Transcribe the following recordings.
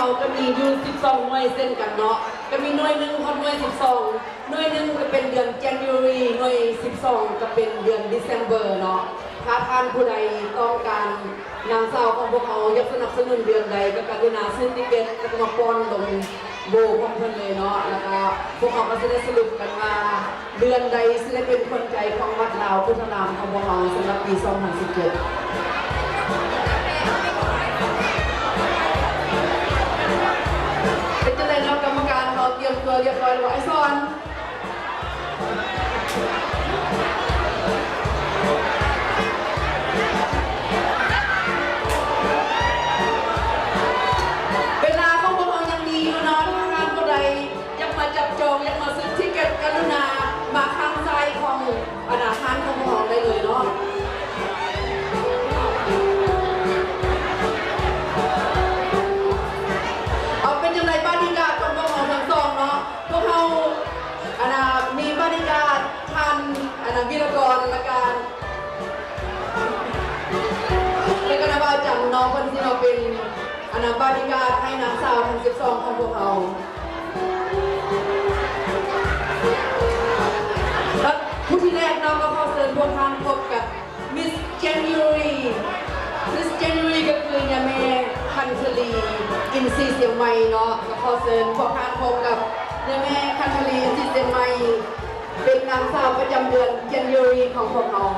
ເຮົາກໍມີຢູ່ສິບສອງໜ່ວຍເຊັ່ນກັນເນາະ, ກໍມີໜ່ວຍໜຶ່ງຮອດໜ່ວຍສິບສອງ, ໜ່ວຍໜຶ່ງກໍເປັນເດືອນ January, ໜ່ວຍສິບສອງກໍເປັນເດືອນ December ເນາະ. ຖ້າທ່ານຜູ້ໃດຕ້ອງການນາງສາວຂອງພວກເຮົາ ຢາກສະໜັບສະໜູນເດືອນໃດ ກໍກະລຸນາຊື້ຕິກເກັດ ແລ້ວກໍມາປ້ອນລົງໂບຂອງເພິ່ນເລີຍເນາະ. ແລ້ວກໍພວກເຮົາກໍຊິໄດ້ສະຫຼຸບກັນວ່າ ເດືອນໃດຊິໄດ້ເປັນຂວັນໃຈຂອງວັດລາວໂພທາລາມຂອງພວກເຮົາສຳລັບປີສອງພັນສິບເຈັດ. ເປັນຈັ່ງໃດເນາະ ກຳມະການເຮົາຕຽມຕົວຮຽບຮ້ອຍແລ້ວບໍ່ ອ້າຍສອນ? ເວລາຂອງພວກເຮົາຍັງມີຢູ່ເນາະ, ຖ້າທ່ານຜູ້ໃດ ຢາກມາຈັບຈອງ ຢາກມາຊື້ຕິກເກັດ ກະລຸນາມາທາງຊ້າຍຂອງ ອັນນາ ຮ້ານຂອງພວກເຮົາໄດ້ເລີຍເນາະ. ເອົາ ເປັນຈັ່ງໃດ ບອດີ້ກາດຂອງພວກເຮົາທັງສອງເນາະ? ພວກເຮົາ ອັນນາ ມີບອດີ້ກາດທ່ານ ອັນນາ ວິລະກອນ ແລະກະ ແລະກະນາບ່າວຈັນເນາະ, ເພິ່ນຊິມາເປັນ ອັນນາ ບອດີ້ກາດໃຫ້ນາງສາວທັງສິບສອງຂອງພວກເຮົາ. ແລະຜູ້ທີ່ແລກເນາະ ກໍຂໍເຊີນພວກທ່ານພົບກັບ Miss January. Miss January ກໍຄືຍາແມ່ຄັນທະລີ ອິນຊີຊຽງໃໝ່ເນາະ, ກໍຂໍເຊີນພວກທ່ານພົບກັບຍາແມ່ຄັນທະລີ ອິນຊີຊຽງໃໝ່ ເປັນນາງສາວປະຈຳເດືອນ January ຂອງພວກເຮົາ.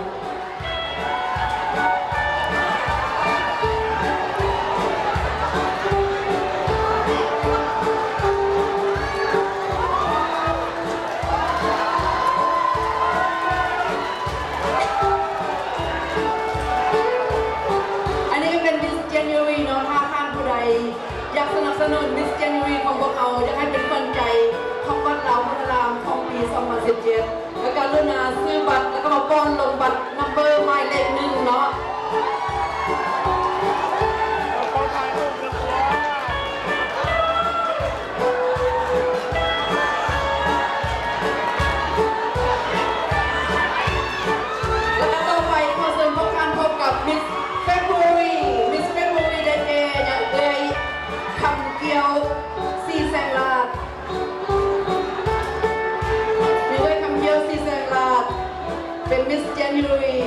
ອັນນີ້ກໍເປັນ Miss January ເນາະ, ຖ້າທ່ານຜູ້ໃດ ຢາກສະໜັບສະໜູນ Miss January ຂອງພວກເຮົາ, ຢາກໃຫ້ເປັນຂວັນໃຈຂອງວັດລາວໂພທາລາມຂອງປີສອງພັນສິບເຈັດ ແລ້ວກະກະລຸນາຊື້ບັດ ແລ້ວກະມາປ້ອນລົງບັດ ນຳເບີໝາຍເລກໜຶ່ງເນາະ. ແລ້ວກະຕໍ່ໄປ ຂໍເຊີນພວກທ່ານພົບກັບ Miss February. Miss February ໄດ້ແກ່ ຍາເອື້ອຍ ຄຳກ້ຽວ ສີແສງລາດ, ຍາເອື້ອຍ ຄຳກ້ຽວ ສີແສງລາດ ເປັນ Miss January.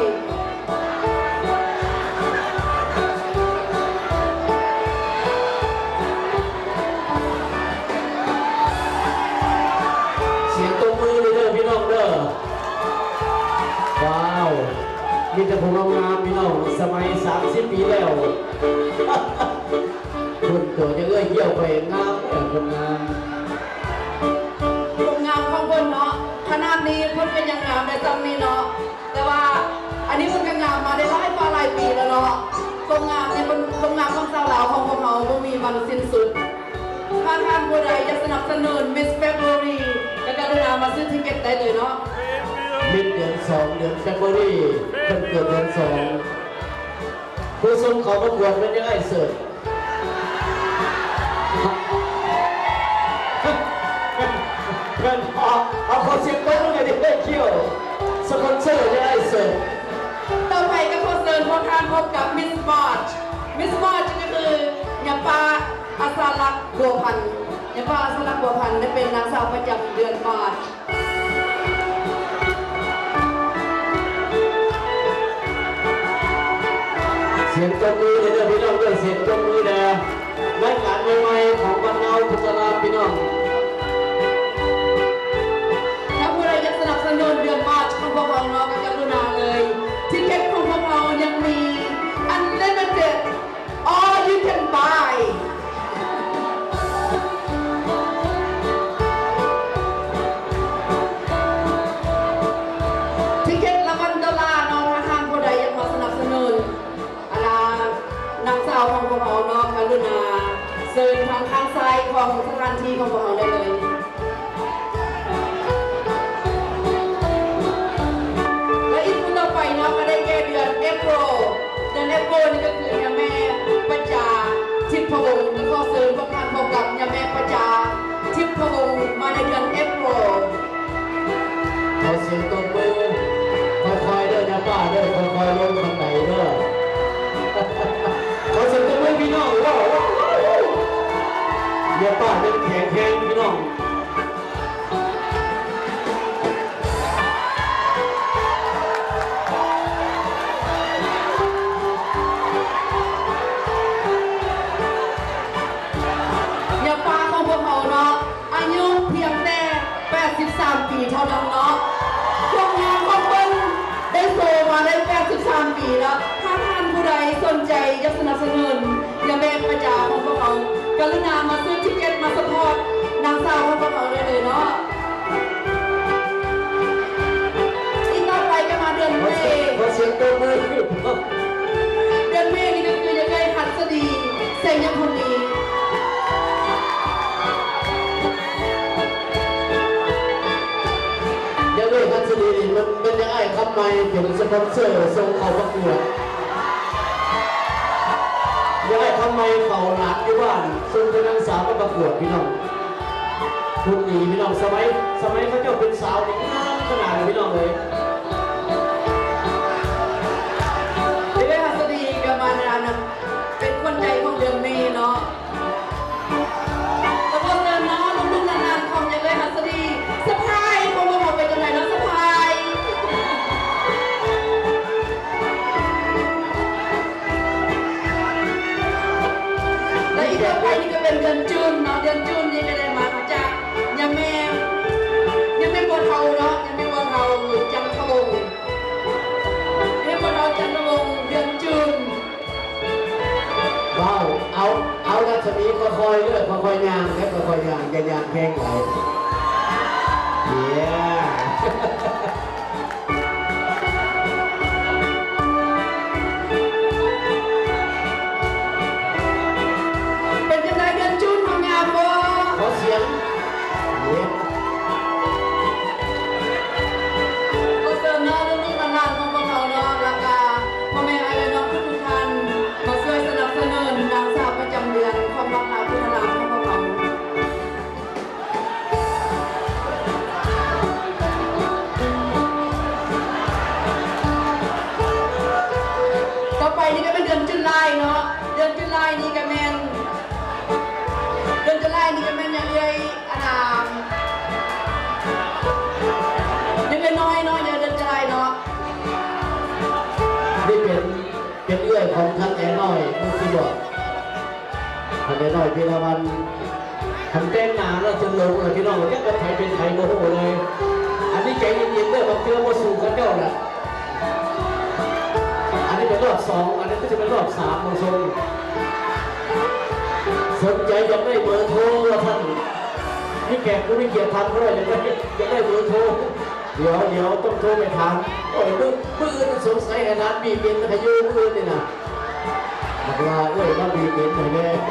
ສຽງຕົບມືເດີ ເດີ ພີ່ນ້ອງເດີ. ວ້າວ ມີແຕ່ຜູ້ງາມໆ ພີ່ນ້ອງ, ສະໄໝສາມສິບປີແລ້ວ. ເບິ່ງຕົວຈະເອື້ອຍກ່ຽວໄປງາມແທ້ ຄົນງາມ. ຄົນງາມຂອງເພິ່ນເນາະ, ຂະໜາດນີ້ເພິ່ນກໍຍັງງາມໄດ້ຊ່ຳນີ້ເນາະ. ແຕ່ວ່າອັນນີ້ເພິ່ນກໍງາມມາໄດ້ຫຼາຍປາຫຼາຍປີແລ້ວເນາະ. ຄວາມງາມນີ້ເພິ່ນ, ຄວາມງາມຂອງສາວລາວຂອງພວກເຮົາບໍ່ມີວັນສິ້ນສຸດ. ຖ້າທ່ານຜູ້ໃດຢາກສະໜັບສະໜູນ Miss February ກໍກະລຸນາມາຊື້ຕິກເກັດໄດ້ເລີຍເນາະ. Miss ເດືອນສອງ ເດືອນ February ເພິ່ນເກີດເດືອນສອງ. ຜູ້ຊົງເຂົ້າປະກວດແມ່ນຍັງອ້າຍເສີດ. ແມ່ນ ເອົາ ເອົາ ຂໍສຽງຕົບມືໃຫ້ເດັກນ້ອຍຂຽວ ສະປອນເຊີແມ່ນອ້າຍເສີດ. ຕໍ່ໄປກໍຂໍເຊີນພວກທ່ານພົບກັບ Miss March. Miss March ກໍຄືຍາປ້າ ອາສາລັກ ບົວພັນ. ຍາປ້າ ອາສາລັກ ບົວພັນ ໄດ້ເປັນນາງສາວປະຈຳເດືອນ March. ສຽງຕົບມືເດີພີ່ນ້ອງເດີ, ສຽງຕົບມືເດີ. ລາຍການໃໝ່ໆຂອງວັດລາວໂພທາລາມພີ່ນ້ອງ. ຖ້າຜູ້ໃດຢາກສະໜັບສະໜູນເດືອນ March ຂອງພວກເຮົາເນາະ ກໍກະລຸນາເລີຍ. ຕິກເກັດຂອງພວກເຮົາຍັງມີ unlimited or you can buy. ຕິກເກັດລະພັນໂດລາເນາະ, ຖ້າທ່ານຜູ້ໃດຢາກມາສະໜັບສະໜູນ ອັນນາ ນາງສາວຂອງພວກເຮົາເນາະ, ກະລຸນາເຊີນທາງຂ້າງຊ້າຍຂອງສະຖານທີ່ຂອງພວກເຮົາໄດ້ເລີຍ. ແລະ ອີກຜູ້ຕໍ່ໄປເນາະ ກໍໄດ້ແກ່ເດືອນ April. ເດືອນ April ນີ້ກໍຄືຍາແມ່ປະຈາ ທິບພະວົງ. ຂໍເຊີນພວກທ່ານພົບກັບຍາແມ່ປະຈາ ທິບພະວົງ ມາໃນເດືອນ April. ຂໍສຽງຕົບມື ຄ່ອຍໆເດີ ຍາປ້າເດີ, ຄ່ອຍໆລົງບັນໄດເດີ. ຂໍສຽງຕົບມືພີ່ນ້ອງ. ວ້າວ ວ້າວ ວ້າວ. ເຈົ້າປ້າຍັງແຂງແຮງພີ່ນ້ອງ. ຍ່າປ້າຂອງພວກເຮົາເນາະ ອາຍຸພຽງແຕ່ແປດສິບສາມປີເທົ່ານັ້ນເນາະ. ຜົນງານຂອງເພິ່ນໄດ້ໂຊມາໄດ້ແປດສິບສາມປີແລ້ວ. ຫາກທ່ານຜູ້ໃດສົນໃຈຢາກສະໜັບສະໜູນ ຢ່າແມ່ນພະເຈົ້າຂອງພວກເຮົາ ກະລຸນາມາຊື້ທິກເກັດມາສະພອດນາງສາວຂອງພວກເຮົາໄດ້ເລີຍເນາະ. ອີກຕໍ່ໄປກະມາເດືອນເມ ຂໍສຽງ ຂໍສຽງຕົບມື. ເດືອນເມນີ້ກະຄືຍາເອື້ອຍຫັດສະດີ ໄຊຍະພູມີ. ຍາເອື້ອຍຫັດສະດີນີ້ມັນແມ່ນຍາອ້າຍຄຳໃໝ່ເປັນສະປອນເຊີສົ່ງເຂົ້າປະກວດ. ຢາກໃຫ້ຄຳໃໝ່ເຝົ້າຫຼານຢູ່ບ້ານ ສົ່ງແຕ່ນາງສາວໄປປະກວດພີ່ນ້ອງ. ຮຸ່ນດີພີ່ນ້ອງ ສະໄໝ ສະໄໝເຂົາເຈົ້າເປັນສາວນີ້ງາມຂະໜາດພີ່ນ້ອງເອີຍ. ເອື້ອຍຫັດສະດີກະມາໃນນາມເປັນຂວັນໃຈຂອງເດືອນເມເນາະ. ຂໍເຊີນເນາະ ລູກໆຫຼານໆຂອງຍາເອື້ອຍຫັດສະດີ ສະພາຍຂອງພວກເຮົາເປັນຈັ່ງໃດເນາະ ສະພາຍ. ແລະ ອີກຕໍ່ໄປນີ້ກະເປັນເດືອນຈູນເນາະ ເດືອນຈູນນີ້ກະໄດ້ມາຈາກຍາແມ່ ຍາແມ່ບໍ່ເຖົ້າເນາະ ຍາແມ່ບໍ່ເຖົ້າຈັນທະວົງ ຍາແມ່ບໍ່ເຖົ້າຈັນທະວົງ ເດືອນຈູນ. ວ້າວ ເອົາ ເອົາ ລັດສະໝີ ຄ່ອຍໆເດີ ຄ່ອຍໆຍ່າງເດີ ຄ່ອຍໆຍ່າງ ຢ່າຍ່າງແຮງຫຼາຍ. ເຢ້ ເປັນຈັ່ງໃດ ເດືອນຈູນເຮົາງາມບໍ່? ຂໍສຽງ ເຢ້ ຂໍເຊີນເນາະ ລູກໆຫຼານໆຂອງພວກເຮົາເນາະ ແລ້ວກະພໍ່ແມ່ອ້າຍນ້ອງທຸກໆທ່ານ ມາຊ່ວຍສະໜັບສະໜູນນາງສາວປະຈຳເດືອນຂອງວັດລາວພຸດທະລາມຂອງພວກເຮົາ. ຕໍ່ໄປນີ້ກະແມ່ນເດືອນຈູລາຍເນາະ ເດືອນຈູລາຍນີ້ກະແມ່ນ ເດືອນຈູລາຍນີ້ກະແມ່ນຍາເອື້ອຍ ອັນນ່າ ຍັງນ້ອຍເນາະ ຍັງເດືອນຈະໄດ້ເນາະ ນີ້ເປັນ ເປັນເອື້ອຍຂອງທ່ານແອນ້ອຍ ມຸກທິດອກ ທ່ານແອນ້ອຍ ພິລະວັນ ຄັນແຕ່ງໜ້າແລ້ວຈົນຫຼົງແລ້ວພີ່ນ້ອງ ຈັກວ່າໃຜເປັນໃຜບໍ່ຮູ້ເລີຍ. ອັນນີ້ໃຈເຢັນໆເດີ ບາງເທື່ອບໍ່ສູ້ເຂົາເຈົ້າລະ. ອັນນີ້ເປັນຮອບສອງ ອັນນີ້ຄືຈະເປັນຮອບສາມ ເບິ່ງຊົງ. ສົນໃຈຢາກໄດ້ເບີໂທວ່າຊັ້ນ ມີແຂກຜູ້ມີກຽດທ່ານບໍ່ ຢາກໄດ້ ຢາກໄດ້ເບີໂທ. ດຽວ ດຽວຕ້ອງໂທໄປຖາມ. ໂອ້ຍ ມື້ ມື້ອື່ນສົງໄສໃຫ້ຫຼານບີບເບັນໃຫ້ຢູ່ມື້ອື່ນນີ້ນະ. ບັກຫຼ້າເອີຍ ມາບີບເບັນໃຫ້ແດ່. ເປັ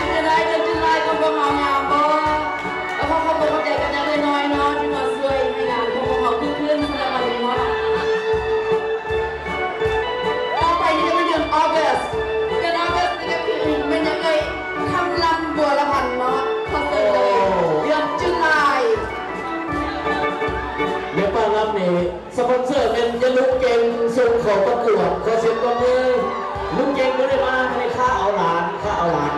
ນຈັ່ງໃດ ເດືອນຈູລາຍຂອງພວກເຮົາງາມບໍ່? ແລ້ວຂໍຂອບໃຈກັບຍາເອື້ອຍນ້ອຍເນາະ ທີ່ມາຊ່ວຍໃຫ້ງານຂອງພວກເຮົາຄຶກຄື້ນສຳລັບວັນນີ້ເນາະ. ຕໍ່ໄປນີ້ກະແມ່ນເດືອນອອກກັສ ເດືອນອອກກັສນີ້ກະຄືແມ່ນຍາເອື້ອຍຄຳລຳ ບົວລະພັນເນາະ ຂໍເຊີນເລີຍ. ເດືອນຈູລາຍ ແມ່ປ້າລຳນີ້ ສະປອນເຊີແມ່ນຍາລຸງເກັ່ງສົ່ງເຂົ້າປະກວດ ຂໍສຽງຕົບມື. ລຸງເກັ່ງບໍ່ໄດ້ມາ ມື້ນີ້ຄາເອົາຫຼານ ຄາເອົາຫຼານ.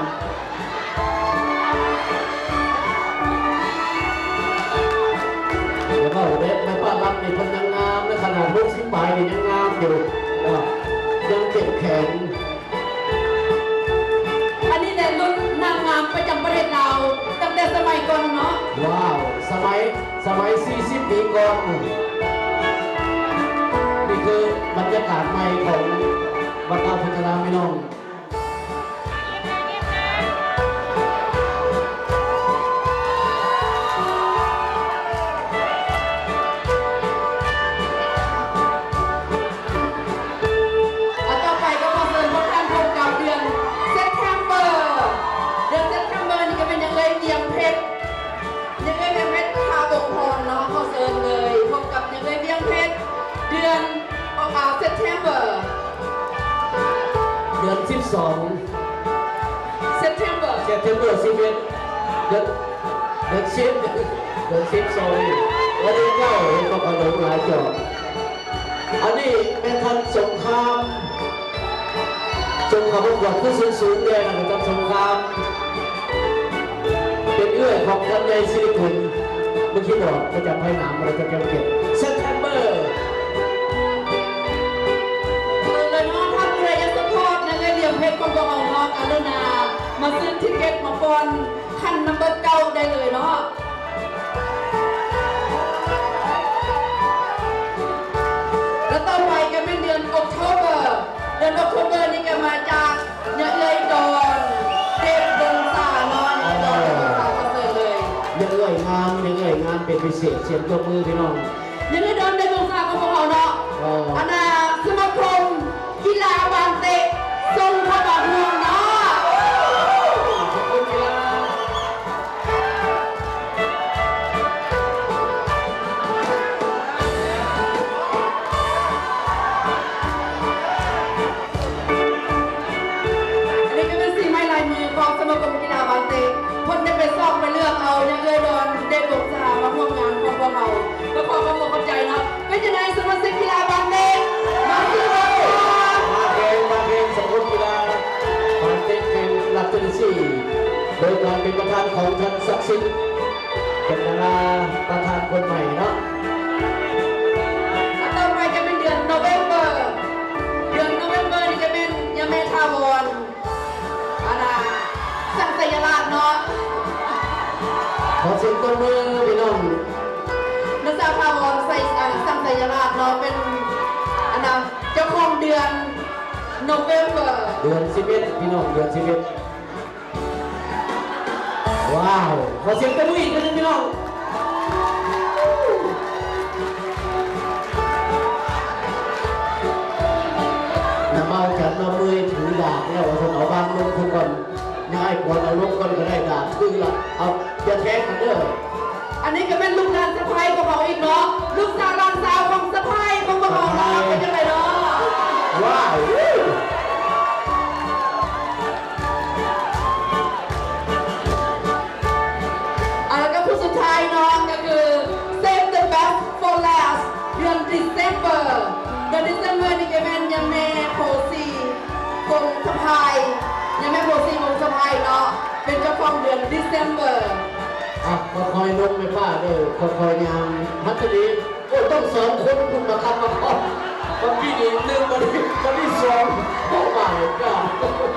ຢ່າເວົ້າເດ້ ແມ່ປ້າລັດນີ້ເພິ່ນຍັງງາມເນາະ ຂະໜາດຫົກສິບປາຍນີ້ຍັງງາມຢູ່ເນາະ ຍັງເຂັ້ມແຂງ. ອັນນີ້ແຫຼະລຸ້ນນາງງາມປະຈຳປະເທດລາວ ຕັ້ງແຕ່ສະໄໝກ່ອນເນາະ. ວ້າວ ສະໄໝ ສະໄໝສີ່ສິບປີກ່ອນ. ນີ້ຄືບັນຍາກາດໃໝ່ຂອງວັດລາວພຸດທະລາມ ພີ່ນ້ອງ. ອາ ຕໍ່ໄປກະຂໍເຊີນພວກທ່ານພົບກັບເດືອນ September ເດືອນ September ນີ້ກະແມ່ນຍາເອື້ອຍວຽງເພັດ ຍາເອື້ອຍວຽງເພັດ ພາວົງພອນເນາະ. ຂໍເຊີນເລີຍ ພົບກັບຍາເອື້ອຍວຽງເພັດ ເດືອນ ອາ September ເດືອນສິບສອງ September September ສິບເອັດ ເດືອນ ເດືອນສິບ ເດືອນສິບ sorry ບໍ່ໄດ້ເກົ້າ ເຫັນບໍ່ ຂ້ອຍຫຼົງຫຼາຍຈອ. ອັນນີ້ແມ່ນທ່ານສົງຄາມ ສົ່ງເຂົ້າປະກວດຄືສູນສູນແດ່ນະ ປະຈຳສົງຄາມ ເປັນເອື້ອຍຂອງຂວັນໃຫຍ່ສິລິກຸນ ເມື່ອກີ້ບອກປະຈຳໄພໜາມ ປະຈຳແກ້ວເກດ ເຊັບເທັມເບີ. ເອີ ເນາະ ຖ້າຜູ້ໃດຢາກສະພອດນະ ເອື້ອຍຫຼຽມເພັດຂອງພວກເຮົາເນາະ ກະລຸນາມາຊື້ທິກເກັດມາປ່ອນ ຄັນນຳເບີເກົ້າໄດ້ເລີຍເນາະ. ແລະ ຕໍ່ໄປກະແມ່ນເດືອນ October ເດືອນ October ນີ້ກະມາຈາກຍາເອື້ອຍດອນ ເດດວົງສາເນາະ ຍາເອື້ອຍດອນ ເດດວົງສາ ຂໍເຊີນເລີຍ ຍາເອື້ອຍງາມ ຍາເອື້ອຍງາມເປັນພິເສດ ສຽງຕົບມືພີ່ນ້ອງ ຍາເອື້ອຍດອນ ເດດວົງສາຂອງພວກເຮົາເນາະ ເອີ ອັນນ່າ ສະມາຄົມ ກິລາບານເຕະ ສົ່ງເຂົ້າມາຮ່ວມເນາະ. ອັນນີ້ກະແມ່ນສີໄມ້ລາຍມືຂອງສະມາຄົມກິລາບານເຕະ ເພິ່ນໄດ້ໄປຊອກໄປເລືອກເອົາຍາເອື້ອຍດອນ ເດດວົງສາ ມາຮ່ວມງານຂອງພວກເຮົາ ກະຂໍຂອບອົກຂອບໃຈເນາະ. ເປັນຈັ່ງໃດສະມາຊິກກິລາບານເຕະ ມາຊື່ບານເຕະ ມາແຂ່ງ ມາແຂ່ງສະມາຄົມກິລາບານເຕະແຫ່ງລັດເທນເນຊີ ໂດຍການເປັນປະທານຂອງທ່ານສັກສິດ ເປັນດາລາປະທານຄົນໃໝ່ເນາະ. ຕໍ່ໄປຈະເປັນເດືອນໂນເວັມເບີ ເດືອນໂນເວັມເບີນີ້ຈະເປັນຍາແມ່ຖາວອນ ອັນນ່າ ສັງໄຊຍະລາດເນາະ ຂໍສຽງຕົບມືພີ່ນ້ອງ ນາງສາວຖາວອນ ໄຊ ອັນ ສັງໄຊຍະລາດເນາະ ເປັນ ອັນນ່າ ເຈົ້າຂອງເດືອນໂນເວັມເບີ ເດືອນສິບເອັດ ພີ່ນ້ອງ ເດືອນສິບເອັດ. ວ້າວ ຂໍສຽງຕົບມືອີກເທື່ອໜຶ່ງພີ່ນ້ອງ. ນຳເອົາຈັນມາເມື່ອຍຖືດາບແລ້ວ ວ່າຊັ້ນ ເອົາວາງລົງເຖິງກ່ອນ ຍາຍກວນເອົາລົງກ່ອນກະໄດ້ ດາບຖືລະ ເອົາ ຢ່າແທງກັນເດີ. ອັນນີ້ກະແມ່ນລູກຫຼານສະໃພ້ຂອງເຮົາອີກເນາະ ລູກສາວຫຼານສາວຂອງສະໃພ້ຂອງພວກເຮົາເນາະ ເປັນຈັ່ງໃດເນາະ ວ້າວ. ອ່າ ແລ້ວກະຜູ້ສຸດທ້າຍເນາະ ກະຄື Save the best for last ເດືອນ December ເດືອນ December ນີ້ກະແມ່ນຍາແມ່ໂພສີ ວົງສະພາຍ ຍາແມ່ໂພສີ ວົງສະພາຍເນາະ ເປັນເຈົ້າຂອງເດືອນ December. ອ່ະ ຄ່ອຍໆລົງແມ່ປ້າເດີ ຄ່ອຍໆຍ່າງ ພັດທະລີ ໂອ້ ຕ້ອງສອງຄົນພຸ້ນມາຄັດມາຄອງ ບາດນີ້ໜຶ່ງ ບາດນີ້ສອງ ໂອ້ ມາຍກອດ.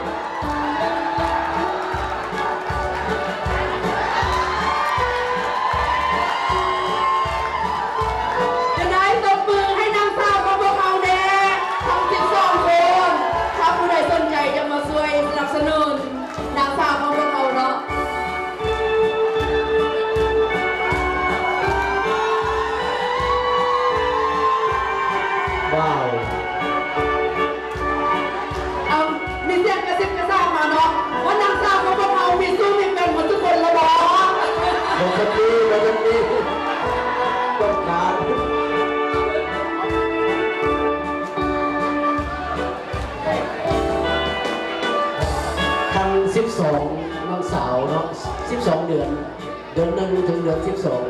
ຈະໄດ້ຕົບມືໃຫ້ນາງສາວຂອງພວກເຮົາແດ່ ທັງສິບສອງຄົນ ຖ້າຜູ້ໃດສົນໃຈຢາກມາຊ່ວຍສະໜັບສະໜູນ ນາງສາວຂອງພວກເຮົາເນາະ ວ້າວ ເອົາ ມີສຽງກະຊິບກະຊາບມາເນາະ ວ່ານາງສາວຂອງພວກເຮົາມີຊູ້ມີແຟນໝົດທຸກຄົນແລ້ວບໍ? ບໍ່ທັນມີ ບໍ່ທັນມີ ຕ້ອງການ ທັງສິບສອງ ນ້ອງສາວເນາະ ສິບສອງເດືອນ ເດືອນໜຶ່ງເຖິງເດືອນສິບສອງ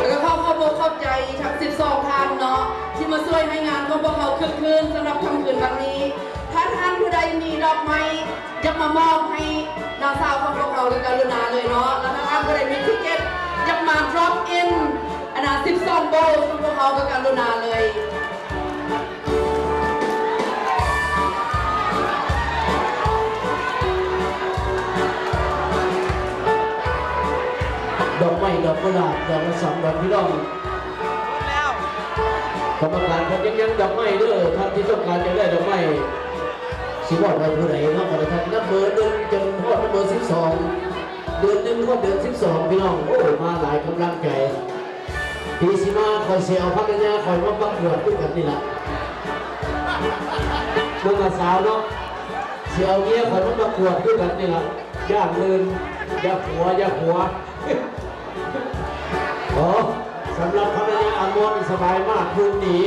ແລ້ວກະຂໍຂອບອົກຂອບໃຈທັງສິບສອງທ່ານເນາະ ທີ່ມາຊ່ວຍໃຫ້ງານຂອງພວກເຮົາຄຶກຄື້ນສຳລັບຄ່ຳຄືນວັນນີ້ ຖ້າທ່ານຜູ້ໃດມີດອກໄມ້ ຢາກມາມອບໃຫ້ນ້າສາວຂອງພວກເຮົາກະກະລຸນາເລີຍເນາະ ແລະ ຖ້າທ່ານຜູ້ໃດມີທິກເກັດ ຢາກມາ drop in ອັນນ່າ ສິບສອງໂບຂອງພວກເຮົາກະກະລຸນາເລີຍ ດອກໄມ້ ດອກກຸຫຼາບ ດອກລະສາມດອກ ພີ່ນ້ອງ ກຳມະການເພິ່ນຍັງຍັງດອກໄມ້ເດີ ທ່ານທີ່ຕ້ອງການຢາກໄດ້ດອກໄມ້ ຊິມອບໃຫ້ຜູ້ໃດເນາະ ກໍໄດ້ ນັບເບີໜຶ່ງຈົນຮອດນຳເບີສິບສອງ ເດືອນໜຶ່ງຮອດເດືອນສິບສອງ ພີ່ນ້ອງ ໂອ້ ມາຫຼາຍກຳລັງໃຈ ປີຊິມາຂ້ອຍຊິເອົາພັນລະຍາຂ້ອຍມາປະກວດຄືກັນນີ້ລະ ເບິ່ງລະສາວເນາະ ຊິເອົາເມຍຂ້ອຍມາປະກວດຄືກັນນີ້ລະ ຢ່າງອື່ນ ຢ່າຫົວ ຢ່າຫົວ ອໍ ສຳລັບພັນລະຍາອາມອນນີ້ສະບາຍມາກ ຄືນດີ.